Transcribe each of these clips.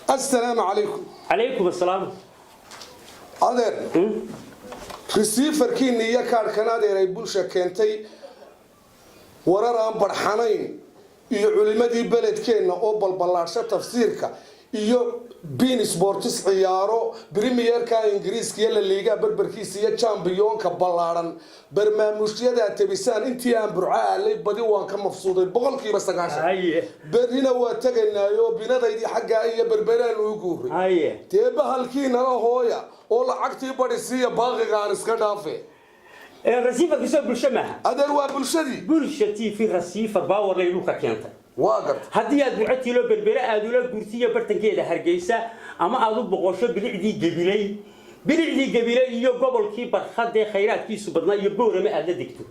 Assalaamu calaykum. Calaykum asalaam. Adeer, receiverkiina iyo kaadhkan, adeer, ay Bulsha keentay, warar aan barxanayn iyo culimadii beledkeenna oo balballaadhsha tafsiirka iyo beIN Sports, ciyaaro Premierka Ingiriiska iyo La Liigaha berberkiisa iyo championka ballaadhan, barnaamijyadaa tebisaan. Intii aan Burco aalay badi waan ka mafsuuday 90%. Berrina waa tegaynaayo binadaydii xaggaa iyo Berberaan uu guuray. Dee bahalkiinala hooya oo lacagtii badhisiiya, baaqiga aan iska dhaafe. Receiverka soo Bulsho maaha? Adeer, waa Bulshadii. Bulsha TV receiver power lay dhulka keentay. Waa garta. Haddii aad Burco tiilo, Berbere aad ula guurtiyo bartankeeda Hargeysa, ama aad u boqosho bilicdii Gabiley, bilicdii Gabiley iyo gobolkii Barkhadee khayraadkiisu badnaa iyo Boorame aad la degto,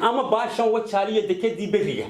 ama baashan Wajaaliyo dekadii beriga,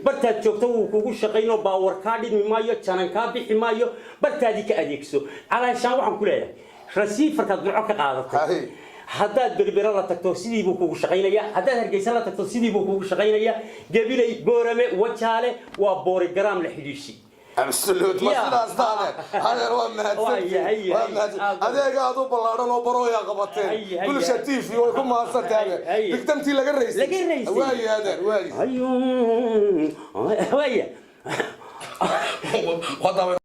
bartaad joogto wuu kugu shaqaynoo power kaa dhidmi maayo, janan kaa bixi maayo. Bartaadii ka adeegso. Calaashaan waxaan ku leeyahay, receiverkaad Burco ka qaadatay, haddaad Berbere la tagto sidii buu kugu shaqaynayaa, haddaad Hargeysa la tagto sidii buu kugu shaqaynayaa, Gabiley, Boorame, Wajaale, waa boorigaram la xidhiidhi. Absolute, ma sidaas ta, adeer? Adeer, waa mahadsantihiin. Waa mahadsan. Adeega aad u ballaadhan oo barooyaa qabateen. Bulsha TV way ku mahadsantahay, adeer. Digtamtii laga raysay. Laga raysay. Waayi, adeer, waayi. Ayuu waaya. Hadda.